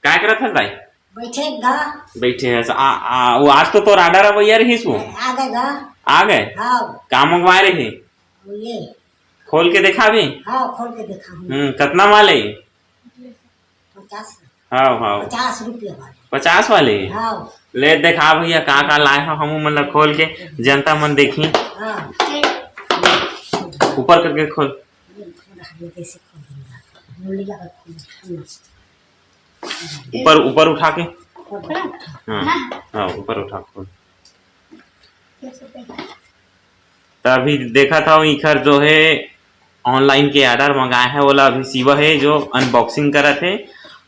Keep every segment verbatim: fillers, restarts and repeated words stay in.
काय करत हस दाई? बैठे गा। बैठे हस। आ, आ, वो आज तो तोर order अवइया रहिस वो। आ गए गा। आ गए? हाँ। का मंगवाए रहे? वो ये। खोल के देखा भी? हाँ, खोल के देखा हूँ। हम्म, कितना वाले? पचास। हाँ, हाँ। पचास रुपया वाले। पचास वाले? हाँ। ले देखा भैया, का का लाए हो, हमू मन ला खोल के जनता मन देखी। हाँ। ऊपर करके खोल। ये थोड़ा हम कैसे खोल दूंगा? मुरली लगा खोल। ऊपर, ऊपर उठा के। ऊपर उठा। हाँ, हाँ, ऊपर उठा के खोल। त अभी देखत हव, इखर जो हे online के order मंगाए हे, ओला अभी शिवा हे जो unboxing करत हे।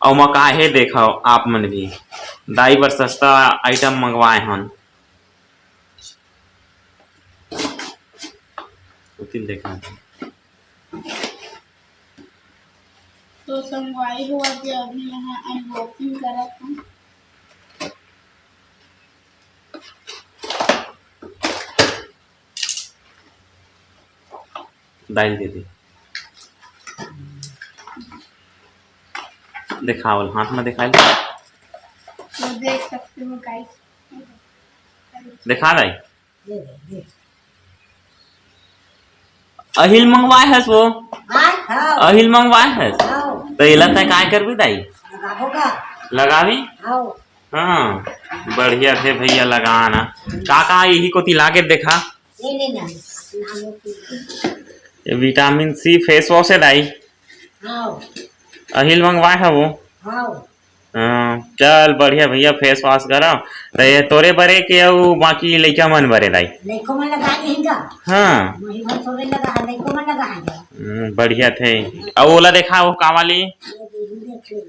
अउ ओमा का हे देखव आप मन भी, दाई बर सस्ता item मंगवाए हन। उतिल देखा। तो संगवारी हो, अभी, अभी यहाँ unboxing करत हन। दाई ल दे दे। देखावल, हाथ में देखाइल। तो देख सकते हो guys। देखा दाई। अहिल मंगवाए हस वो? हाँ, हाँ। अहिल मंगवाए हस? हाँ। तो एला तैं काय करबी दाई? लगाबो का? लगाबी? हाँ। हाँ, बढ़िया थे भैया, लगा ना। का का यही कोती लागे देखा? ये ले ना, नाम होती है। ये vitamin C face wash हे दाई। हाँ। अहिल मंगवाए हे वो? हाँ। हाँ, चल बढ़िया भैया, face wash करा। त ये तोरे बरे के अउ बाकी लइका मन बरे दाई? लइको मन लगा दे हिंगा। हाँ। वही भर थोड़े लगा है, लइको मन लगा है। हम्म, बढ़िया थे। अउ ओला देखा, वो का वाली? ये दे, ये देख ले।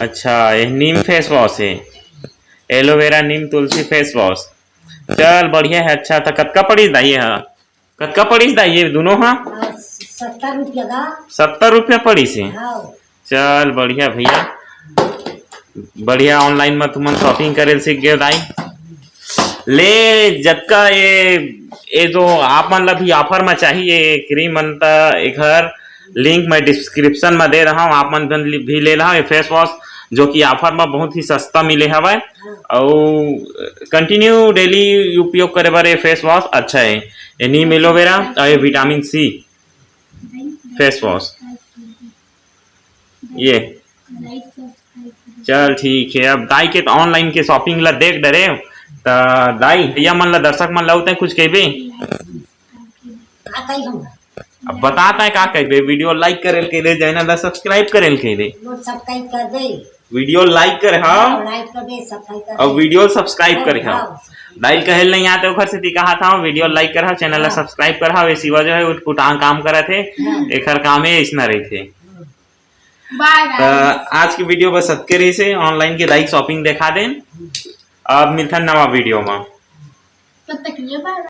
अच्छा, ये नीम face wash हे, aloe vera नीम तुलसी face wash। चल बढ़िया हे। अच्छा, त कतका पड़िस दाई ये ह? कतका पड़िस दाई ये दुनों ह? सत्तर रुपया का। सत्तर रुपया पड़िस हे। हाँ। चल बढ़िया भैया, बढ़िया online म तुमन shopping करे सीख गए दाई। ले जतका ये, ये जो आप मन ला भी offer म चाहिए cream मन, त एकर link मैं description म दे रहा हूँ, आप मन भी ले रहा हूँ। ये face wash जो कि offer म बहुत ही सस्ता मिले हवय, अउ continue daily उपयोग करे बर ये face wash अच्छा है। ये नीम aloe vera अउ ये vitamin C face wash। ये चल ठीक है, अब दाई के त online के shopping ला देख डरे। त दाई, भैया मन ला, दर्शक मन ला, उतने कुछ कहबे? का कही हम? अब बता, तैं का कहबे? Video like करे ल कह दे, channel ला subscribe करे ल कह दे। वो subscribe कर दे। Video like करे हव। हाँ, like कर दे, subscribe कर अब दे। Video subscribe करे हव। हाँ, subscribe। दाई ल कहे ल नहीं आते, ओखर सेती कहा था, video like करे हव, channel ला हाँ। Subscribe करे हव। ये शिवा जो है, उटपुटांग काम करत हे, हाँ। एखर काम हे, अइसना रहिथे। हाँ। Bye, त bye। आज के video बस अतके रहिस हे, online के दाई के shopping देखा देन। अब मिलथन नवा video म। तब तक के लिए bye bye।